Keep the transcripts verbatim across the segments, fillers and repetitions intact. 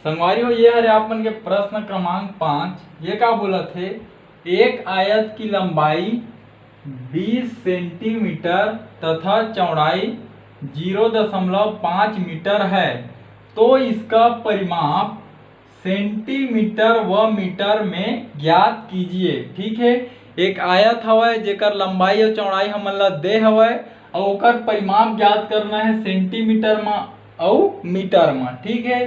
संगवारी हो, ये हरे आप मन के प्रश्न क्रमांक पाँच। ये का बोलत हे, एक आयत की लंबाई बीस सेंटीमीटर तथा चौड़ाई ज़ीरो दशमलव पाँच मीटर है, तो इसका परिमाप सेंटीमीटर व मीटर में ज्ञात कीजिए। ठीक है, एक आयत हवय जेकर लंबाई और चौड़ाई हमन ला दे हवय और ओकर परिमाप ज्ञात करना है सेंटीमीटर म और मीटर म। ठीक है,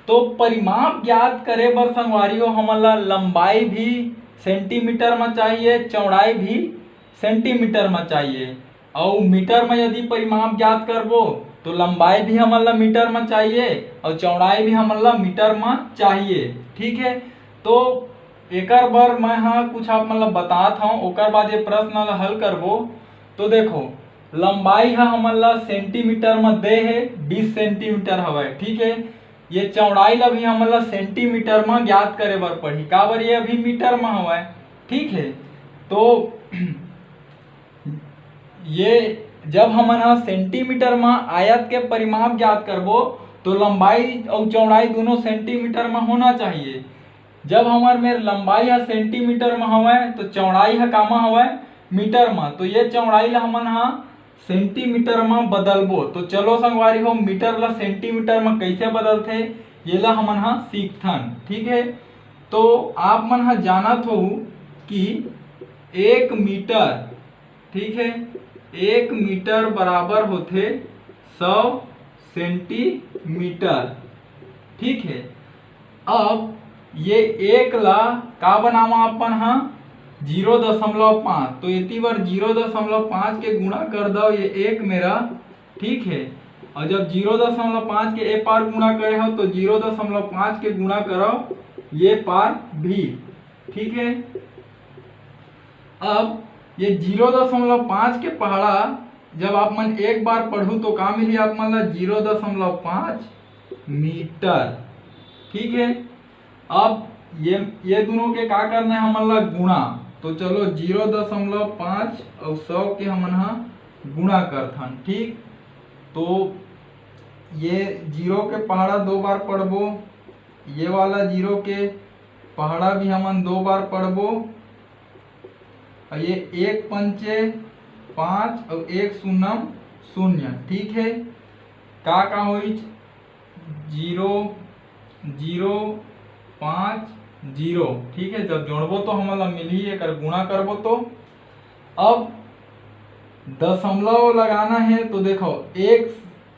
तो परिमाप ज्ञात करे बर संगवारी हो हमन ला लंबाई भी सेंटीमीटर म चाहिए, चौड़ाई भी सेंटीमीटर म चाहिए। अउ मीटर म यदि परिमाप ज्ञात करबो तो लंबाई भी हमन ला मीटर म चाहिए और चौड़ाई भी हमन ला मीटर म चाहिए। ठीक है, तो एकर बर मैं ह कुछ आप मन ला बतात हूँ, ओकर बाद ये प्रश्न ला हल करबो। तो देखो, लंबाई ह हमन ला सेंटीमीटर म दे हे, बीस सेंटीमीटर हवय। ठीक है, ये चौड़ाई ला भी हमन ला सेंटीमीटर म ज्ञात करे बर पड़ही, काबर ये अभी मीटर म हवय। ठीक है, तो ये जब हमन ह सेंटीमीटर म आयत के परिमाप ज्ञात करबो तो लंबाई अउ चौड़ाई दोनों सेंटीमीटर म होना चाहिए। जब हमर मेर लंबाई ह सेंटीमीटर म हवय तो चौड़ाई ह कामा हवय, मीटर म। तो ये चौड़ाई ला हमन ह सेंटीमीटर म बदलबो। तो चलो संगवारी हो, मीटर ला सेंटीमीटर म कइसे बदलथे, ये ला हमन ह सीखथन। ठीक है, तो आप मन ह जानत हो कि एक मीटर, ठीक है, एक मीटर बराबर होथे सौ सेंटीमीटर। ठीक है, अब ये एक ला का बनावा अपन ह, ज़ीरो दशमलव पाँच। तो एती बर ज़ीरो दशमलव पाँच के गुणा कर दव ये एक मेरा। ठीक है, और जब ज़ीरो दशमलव पाँच के ए पार गुणा करे हो तो ज़ीरो दशमलव पाँच के गुणा करो ये पार भी। ठीक है, अब ये ज़ीरो दशमलव पाँच के पहाड़ा जब आप मन एक बार पढ़ू तो का मिली आप मन ला, ज़ीरो दशमलव पाँच मीटर। ठीक है, अब ये ये दोनों के का करना है हमन ला, गुणा। तो चलो ज़ीरो दशमलव पाँच और सौ के हमन हा गुणा करथन। ठीक, तो ये ज़ीरो के पहाड़ा दो बार पढ़बो, ये वाला ज़ीरो के पहाड़ा भी हमन दो बार पढ़बो। और ये एक पंचे पाँच और एक शून्यम शून्य। ठीक है, का का होइच, ज़ीरो ज़ीरो पाँच ज़ीरो। ठीक है, जब जोड़बो तो हमन ला मिलही, एकर गुणा करबो तो। अब दशमलव लगाना है तो देखो, एक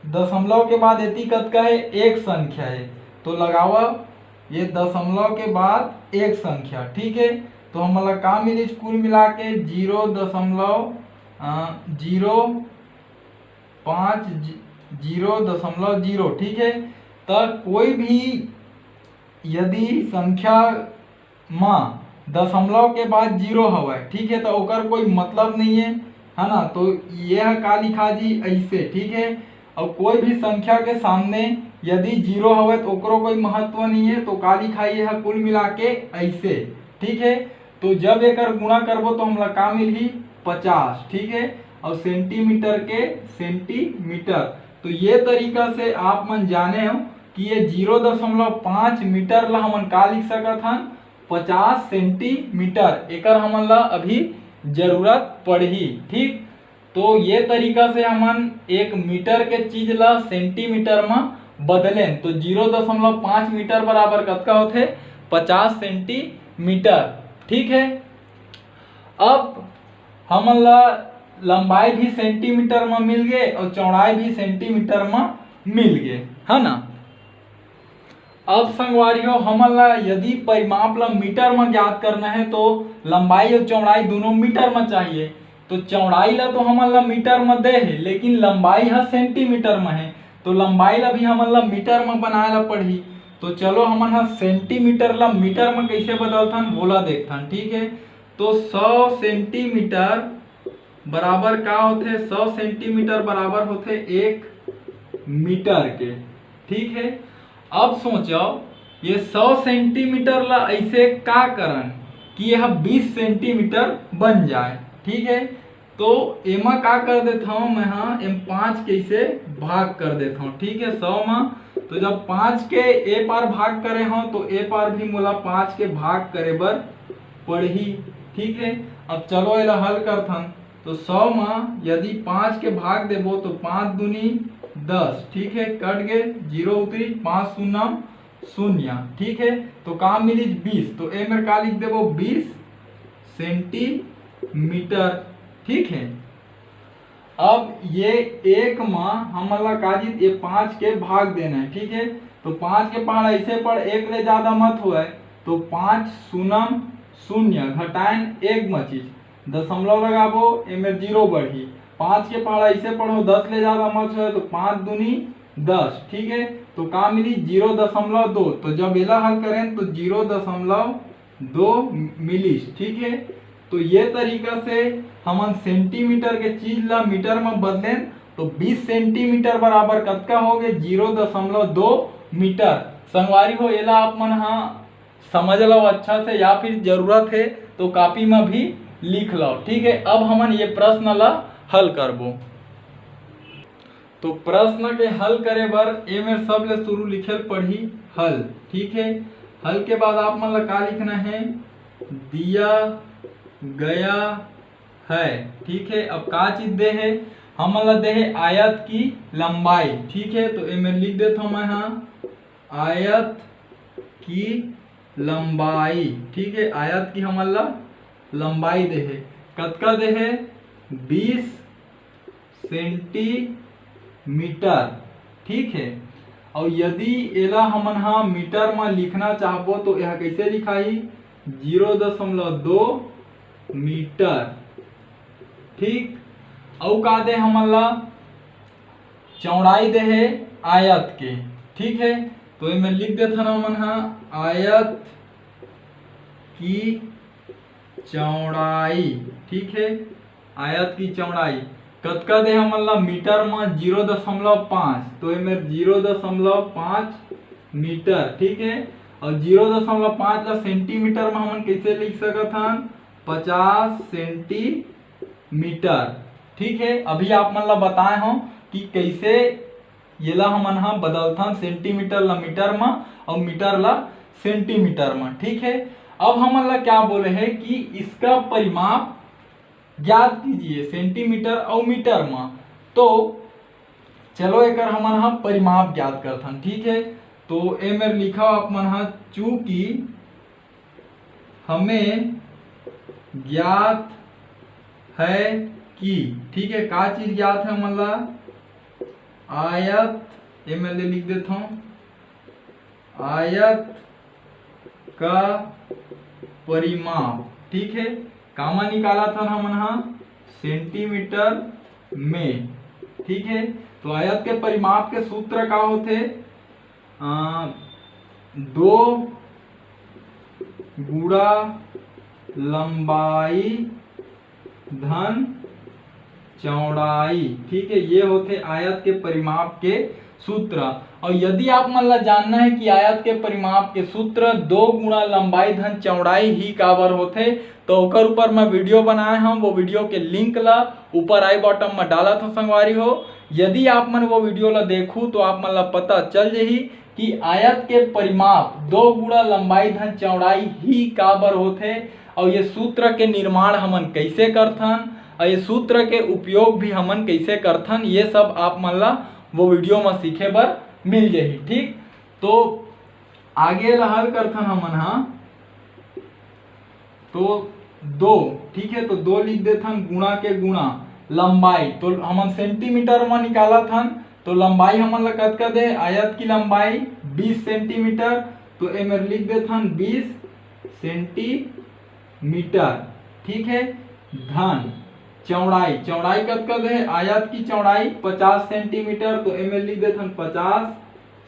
दशमलव के बाद एती कतका है, एक संख्या है, तो लगावा ये दशमलव के बाद एक संख्या। ठीक है, तो हमन ला का मिलिस, कुल मिला के ज़ीरो दशमलव ज़ीरो पाँच ज़ीरो दशमलव ज़ीरो। ठीक है, तो कोई भी यदि संख्या म दशमलव के बाद ज़ीरो हवय, ठीक है, तो ओकर कोई मतलब नहीं है, है ना। तो ये ह का लिखा जी, ऐसे। ठीक है, और कोई भी संख्या के सामने यदि ज़ीरो हवय तो ओकरो कोई महत्व नहीं है, तो का लिखा ये ह कुल मिला के ऐसे। ठीक है, तो जब एकर गुणा करबो तो हमला का मिलही, पचास। ठीक है, और सेंटीमीटर के सेंटीमीटर। तो ये तरीका से आप मन जाने हो कि ये ज़ीरो दशमलव पाँच मीटर ला हमन का लिख सकत हन, पचास सेंटीमीटर। एकर हमन ला अभी जरूरत पड़ही। ठीक, तो ये तरीका से हमन एक मीटर के चीज ला सेंटीमीटर म बदलेन। तो ज़ीरो दशमलव पाँच मीटर बराबर कतका होथे, पचास सेंटीमीटर। ठीक है, अब हमन ला लंबाई भी सेंटीमीटर म मिल गे और चौड़ाई भी सेंटीमीटर म मिल गे, है ना। अब संगवारी हो, हमन ला यदि परिमाप ला मीटर म ज्ञात करना है तो लंबाई और चौड़ाई दोनों मीटर म चाहिए। तो चौड़ाई ला तो हमन ला मीटर म दे हे, लेकिन लंबाई ह सेंटीमीटर म है, तो लंबाई ला भी हमन ला मीटर म बनाए ला पड़ही। तो चलो हमन ह सेंटीमीटर ला मीटर म कैसे बदलथन, वोला देखथन। ठीक है, तो सौ सेंटीमीटर बराबर का होथे? सौ सेंटीमीटर बराबर होथे एक मीटर के। ठीक है, अब सोचो, ये सौ सेंटीमीटर ला ऐसे का करन कि यह बीस सेंटीमीटर बन जाए। ठीक है, तो एमा का कर देथव मैं हा, एम पाँच के इसे भाग कर देथव। ठीक है, सौ मा तो जब पाँच के ए पार भाग करे हो तो ए पार भी मोला पाँच के भाग करे बर पड़ही। ठीक है, अब चलो एला हल करथन। तो सौ मा यदि पाँच के भाग देबो तो पाँच दूनी दस, ठीक है, कट गए, जीरो उतरी, पाँच शून्य शून्य, ठीक है। तो का मिलिस? बीस। तो ए मेर का लिख देबो? बीस सेंटीमीटर, ठीक है। अब ये एक मा हमन ला का चीज, ये पाँच के भाग देना है, ठीक है। तो पाँच के पहाड़ा ऐसे पढ़, एक ले ज्यादा मत होए, तो पाँच शून्यम शून्य घटाएन एक मा चीज, दशमलव लगाबो, एमे जीरो बढ़ी। पाँच के पहाड़ा ऐसे पढ़ो, दस ले ज्यादा मत होए, तो पाँच दूनी दस, ठीक है। तो का मिली? जीरो दशमलव दो। तो जब एला हल करें तो जीरो दशमलव दो मिलिस, ठीक है। तो ये तरीका से हमन सेंटीमीटर के चीज ला मीटर में बदलेन, तो बीस सेंटीमीटर बराबर कतका हो गए? जीरो दशमलव दो मीटर। संगवारी हो, एला आप मन हा समझ लो अच्छा से, या फिर जरूरत है तो कॉपी में भी लिख लो, ठीक है। अब हमन ये प्रश्न ला हल करबो। तो प्रश्न के हल करे बर ए मेर सबले शुरू लिखे ल पड़ही हल, ठीक है। हल के बाद आप मन ला का लिखना है? दिया गया है, ठीक है। अब का चीज दे है? हमन ला दे है आयत की लंबाई, ठीक है। तो ए मेर लिख देथव मैं हा, आयत की लंबाई, ठीक है। आयत की हमन ला लंबाई दे है, कतका दे है? बीस सेंटीमीटर, ठीक है। और यदि एला हमन हा मीटर में लिखना चाहबो तो यह कैसे लिखाही? जीरो दशमलव दो मीटर, ठीक। अउ का दे हमन ला? चौड़ाई दे है आयत के, ठीक है। तो एमे लिख देथन हमन हा, आयत की चौड़ाई, ठीक है। आयत की चौड़ाई कतका दे हमन ला? मीटर में जीरो दशमलव पाँच, तो एमे जीरो दशमलव पाँच मीटर, ठीक है। और जीरो दशमलव पाँच ला सेंटीमीटर में हमन कैसे लिख सकत हन? पचास सेंटीमीटर, ठीक है। अभी आप मन ला बताए हूँ कि कैसे येला हमन हा बदलथन, सेंटीमीटर ला मीटर मा और मीटर ला सेंटीमीटर मा, ठीक है। अब हमन ला क्या बोले है कि इसका परिमाप ज्ञात कीजिए, सेंटीमीटर और मीटर मा। तो चलो एकर हमन हा परिमाप ज्ञात करथन, ठीक है। तो ए मेर लिखा आप मन हा, चूंकि हमें ज्ञात है कि, ठीक है, का चीज ज्ञात है हमन ला? आयत, ए मेर ले लिख देथव, आयत का परिमाप, ठीक है। कामा निकालत हन हमन हा? सेंटीमीटर में, ठीक है। तो आयत के परिमाप के सूत्र का होथे? अ, दो गुणा लंबाई धन चौड़ाई, ठीक है। ये होथे आयत के परिमाप के सूत्र। और यदि आप मन ला जानना है कि आयत के परिमाप के सूत्र दो गुणा लंबाई धन चौड़ाई ही काबर होथे, तो ओकर ऊपर मैं वीडियो बनाए हूँ, वो वीडियो के लिंक ला ऊपर आई बॉटम में डालत हूँ संगवारी हो। यदि आप मन वो वीडियो ला देखू तो आप मन ला पता चल जही कि आयत के परिमाप दो गुणा लंबाई धन चौड़ाई ही काबर होथे, और ये सूत्र के निर्माण हमन कैसे करथन, और ये सूत्र के उपयोग भी हमन कैसे करथन, ये सब आप मन ला वो वीडियो में सीखे बर मिल जही, ठीक। तो आगे ला हल करथन हमन हा, तो दो, ठीक है, तो दो लिख देथन गुणा के गुणा लंबाई, तो हमन सेंटीमीटर में निकालत हन, तो लंबाई हमन ला कतका दे? आयत की लंबाई बीस सेंटीमीटर, तो ए मेर लिख देथन बीस सेंटीमीटर, ठीक है। धन चौड़ाई, चौड़ाई कतका दे? आयत की चौड़ाई पचास सेंटीमीटर, तो ए मेर लिख देथन पचास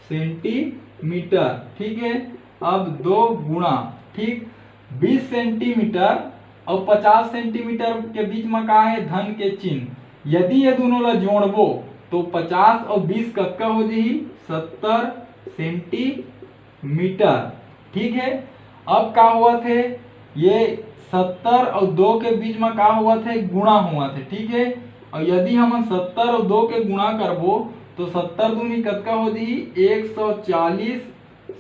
सेंटीमीटर, ठीक है। अब दो गुणा, ठीक, बीस सेंटीमीटर और पचास सेंटीमीटर के बीच में का है? धन के चिन्ह। यदि ये दोनों ला जोड़बो तो पचास और बीस कतका हो जाही? सत्तर सेंटीमीटर, ठीक है। अब का हुआ थे? ये सत्तर और दो के बीच में का हुआ थे? गुणा हुआ थे, ठीक है। और यदि हम सत्तर और दो के गुणा करबो तो सत्तर दूनी कतका हो जाही? एक सौ चालीस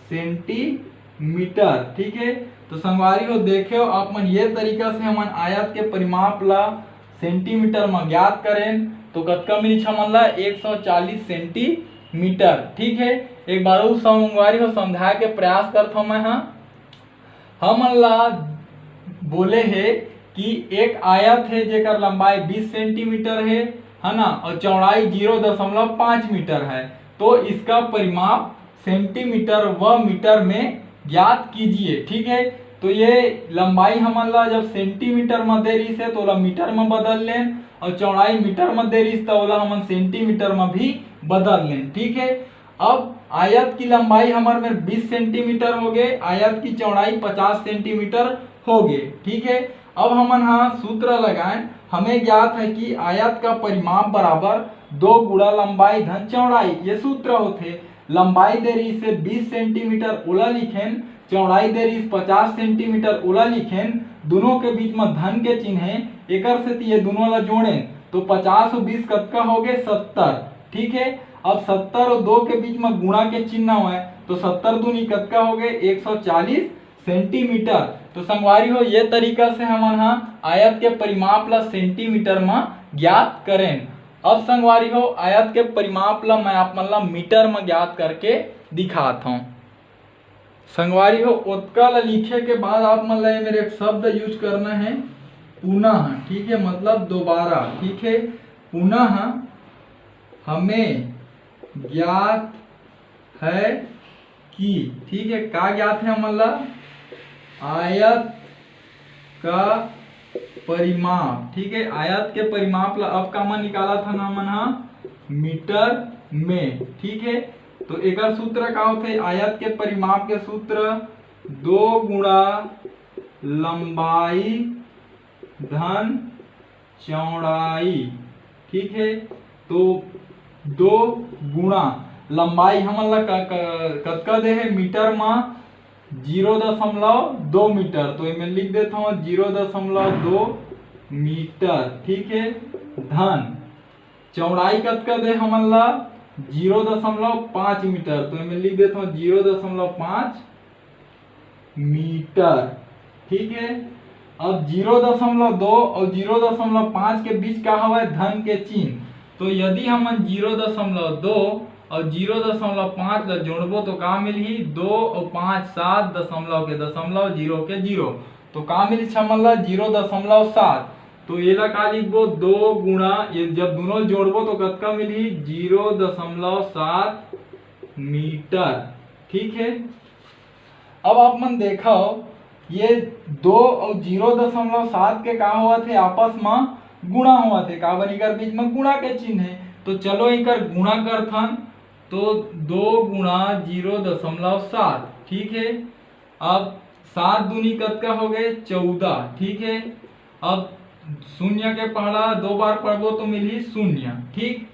सेंटीमीटर। ठीक है, तो संगवारी हो, देखे हो आप मन, ये तरीका से हमन आयत के परिमाप ला सेंटीमीटर म ज्ञात करेन, तो कतका मिली हमन ला? एक सौ चालीस सेंटीमीटर। ठीक है, एक बार अउ संगवारी हो समझाए के प्रयास करत हूँ मैं हा। हमन ला बोले हे कि एक आयत है जेकर लंबाई बीस सेंटीमीटर है, है ना, और चौड़ाई जीरो दशमलव पाँच मीटर है, तो इसका परिमाप सेंटीमीटर व मीटर में ज्ञात कीजिए। ठीक है, तो ये लंबाई हमन ला जब सेंटीमीटर म दे रहिस है तो ओला मीटर म बदल लेन, और चौड़ाई मीटर म दे रहिस तो ओला हमन सेंटीमीटर म भी बदल लेन। ठीक है, अब आयत की लंबाई हमर में बीस सेंटीमीटर हो गए, आयत की चौड़ाई पचास सेंटीमीटर हो गए। ठीक है, अब हमन हा सूत्र लगाएं, हमें ज्ञात है कि आयत का परिमाप बराबर दो गुणा लंबाई धन चौड़ाई, ये सूत्र होथे। लंबाई दे रहिस हे बीस सेंटीमीटर, ओला लिखेन, चौड़ाई दे रहिस पचास सेंटीमीटर, ओला लिखेन, दोनों के बीच में धन के चिन्ह है, एकर सेती ये दोनों ला जोड़ेन तो पचास और बीस कतका हो गए? सत्तर। ठीक है, अब सत्तर और दो के बीच में गुणा के चिन्ह हुआ है, तो सत्तर दूनी कतका हो गए? एक सौ चालीस सेंटीमीटर। तो संगवारी हो, ये तरीका से हमन हा आयत के परिमाप ला सेंटीमीटर म ज्ञात करेन। अब संगवारी हो, आयत के परिमाप ला मैं आप मन ला मीटर म ज्ञात करके दिखात हूँ। संगवारी हो, ओतका ला लिखे के बाद आप मन ला ये मेरे एक शब्द यूज करना है, पुनः। ठीक है, मतलब दोबारा। ठीक है, पुनः हमें ज्ञात है कि, ठीक है, का ज्ञात है हमन ला? आयत का परिमाप। ठीक है, आयत के परिमाप ला अब का मन निकालत हन हमन हा? मीटर में। ठीक है, तो एकर सूत्र का होथे? आयत के परिमाप के सूत्र दो गुणा लंबाई धन चौड़ाई। ठीक है, तो दो गुणा लंबाई हमन ला क-, क-, कतका दे हे? मीटर म जीरो दशमलव दो मीटर, तो एमे लिख देत हूँ जीरो दशमलव दो मीटर। ठीक है, धन चौड़ाई कतका दे हमन ला? जीरो दशमलव पाँच मीटर, तो एमे लिख देत हूँ जीरो दशमलव पाँच मीटर। ठीक है, अब जीरो दशमलव दो और जीरो दशमलव पाँच के बीच का हवय? धन के चिन्ह। तो यदि हमन जीरो दशमलव दो और जीरो दशमलव पाँच ला जोड़बो तो का मिलही? दो और पाँच, सात दशमलव के दशमलव, जीरो के जीरो, तो का मिलही हमन ला? जीरो दशमलव सात। तो एला का लिखबो? दो गुणा, ये जब दोनों जोड़बो तो कतका मिलही? जीरो दशमलव सात मीटर। ठीक है, अब आप मन देखो, ये दो और जीरो दशमलव सात के का होवत हे? आपस में गुणा होवत हे। काबर? इकर बीच में गुणा के चिन्ह है, तो चलो इकर गुणा करथन। तो दो गुणा जीरो दशमलव सात। ठीक है, अब सात दूनी कतका हो गए? चौदह। ठीक है, अब शून्य के पहला दो बार पढ़बो तो मिलही शून्य। ठीक,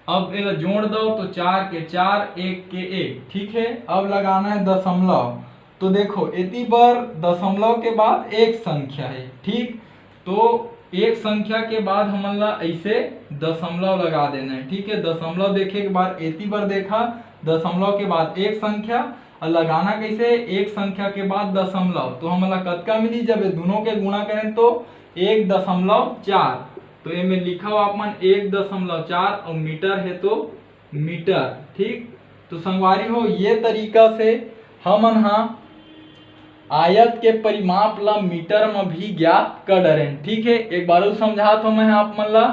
अब एला जोड़ दो तो चार के चार, एक के एक। ठीक है, अब लगाना है दशमलव। तो देखो, एती बर दशमलव के बाद एक संख्या है। ठीक, तो एक संख्या के बाद हमन ला ऐसे दशमलव लगा देना है। ठीक है, दशमलव देखे के बाद एती बर देखा, दशमलव के बाद एक संख्या, और लगाना कैसे? एक संख्या के बाद दशमलव। तो हमन ला कतका मिली? जब ये दोनों के गुणा करें तो एक दशमलव चार। तो एमे लिखव आप मन एक दशमलव चार और मीटर है तो मीटर। ठीक, तो संगवारी हो, ये तरीका से हमन हा आयत के परिमाप ला मीटर म भी ज्ञात कर डरेन। ठीक है, एक बार अउ समझात हूँ मैं आप मन ला।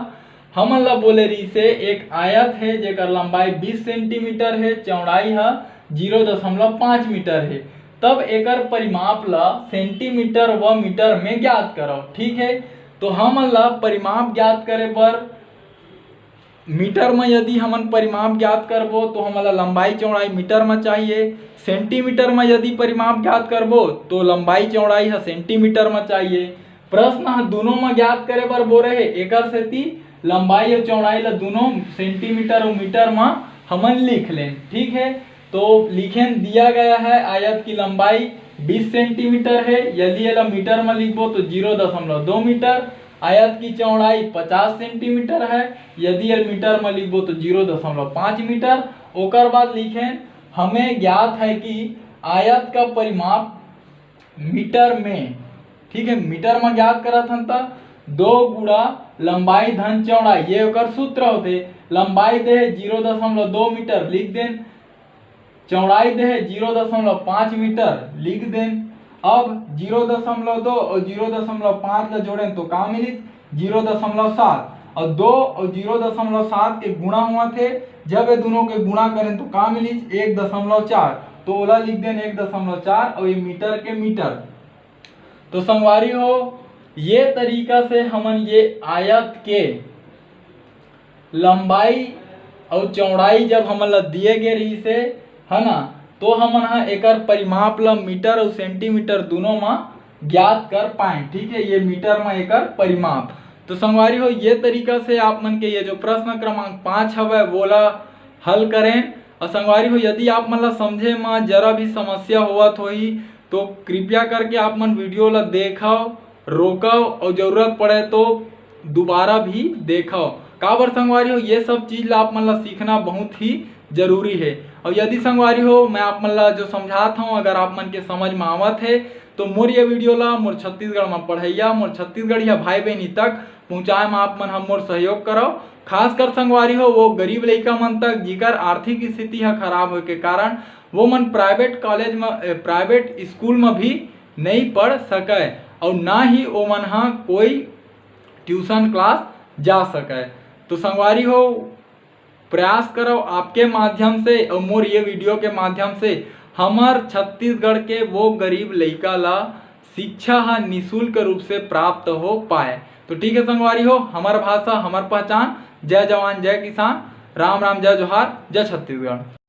हमन ला बोले रहिसे एक आयत है जेकर लंबाई बीस सेंटीमीटर है, चौड़ाई ह जीरो दशमलव पाँच मीटर है, तब एकर परिमाप ला सेंटीमीटर व मीटर में ज्ञात करव। ठीक है, तो हमन ला परिमाप ज्ञात करे बर मीटर म यदि हमन परिमाप ज्ञात करबो तो हमन ला लंबाई चौड़ाई मीटर म चाहिए, सेंटीमीटर म यदि परिमाप ज्ञात करबो तो लंबाई चौड़ाई ह सेंटीमीटर म चाहिए। प्रश्न ह दोनों म ज्ञात करे बर बोले हे, एकर सेती लंबाई अउ चौड़ाई ला दोनों सेंटीमीटर अउ मीटर म हमन लिख लेन। ठीक है, तो लिखेन दिया गया है आयत की लंबाई बीस सेंटीमीटर है, यदि एला मीटर म लिखबो तो जीरो दशमलव दो मीटर, आयत की चौड़ाई पचास सेंटीमीटर है, यदि ये मीटर में लिखबो तो जीरो दशमलव पाँच मीटर। ओकर बाद लिखेन, हमें ज्ञात है कि आयत का परिमाप मीटर में, ठीक है, मीटर में ज्ञात करत हन त दो गुणा लंबाई धन चौड़ाई, ये ओकर सूत्र होथे। लंबाई दे हे जीरो दशमलव दो मीटर, लिख देन। चौड़ाई दे हे जीरो दशमलव पाँच मीटर, लिख देन। अब जीरो दशमलव दो और जीरो दशमलव पाँच ला जोड़ेन तो का मिलिस? जीरो दशमलव सात। और दो और जीरो दशमलव सात के गुणा होवथे, जब ये दोनों के गुणा करेन तो का मिलिस? एक दशमलव चार। तो ओला लिख देन एक दशमलव चार और ये मीटर के मीटर। तो संगवारी हो, ये तरीका से हमन ये आयत के लंबाई अउ चौड़ाई जब हमन ला दिए गे रहिस हे, है ना, तो हमन ह एकर परिमाप ला मीटर अउ सेंटीमीटर दोनों म ज्ञात कर पाए। ठीक है, ये मीटर म एकर परिमाप। तो संगवारी हो, ये तरीका से आप मन के ये जो प्रश्न क्रमांक पाँच हवय, वोला हल करें। और संगवारी हो, यदि आप मन ला समझे म जरा भी समस्या होवत होही, तो कृपया करके आप मन वीडियो ला देखव, रोकव और जरूरत पड़े तो दोबारा भी देखव। काबर संगवारी हो, ये सब चीज ला आप मन ला सीखना बहुत ही जरूरी है। और यदि संगवारी हो, मैं आप मन ला जो समझात हूँ, अगर आप मन के समझ में आवत है, तो मोर ये वीडियो ला मोर छत्तीसगढ़ में पढ़ैया, मोर छत्तीसगढ़िया भाई बहनी तक पहुँचाए में आप मन ह मोर सहयोग करव। खासकर संगवारी हो, वो गरीब लइका मन तक, जिकर आर्थिक स्थिति ह खराब होए के कारण वो मन प्राइवेट कॉलेज में, ए, प्राइवेट स्कूल में भी नहीं पढ़ सके और ना ही ओमन ह कोई ट्यूशन क्लास जा सके। तो संगवारी हो, प्रयास करव आपके माध्यम से और मोर ये वीडियो के माध्यम से हमर छत्तीसगढ़ के वो गरीब लइका ला शिक्षा ह निशुल्क रूप से प्राप्त हो पाए। तो ठीक है संगवारी हो, हमर भाषा, हमर पहचान। जय जवान, जय किसान, राम राम, जय जोहार, जय छत्तीसगढ़।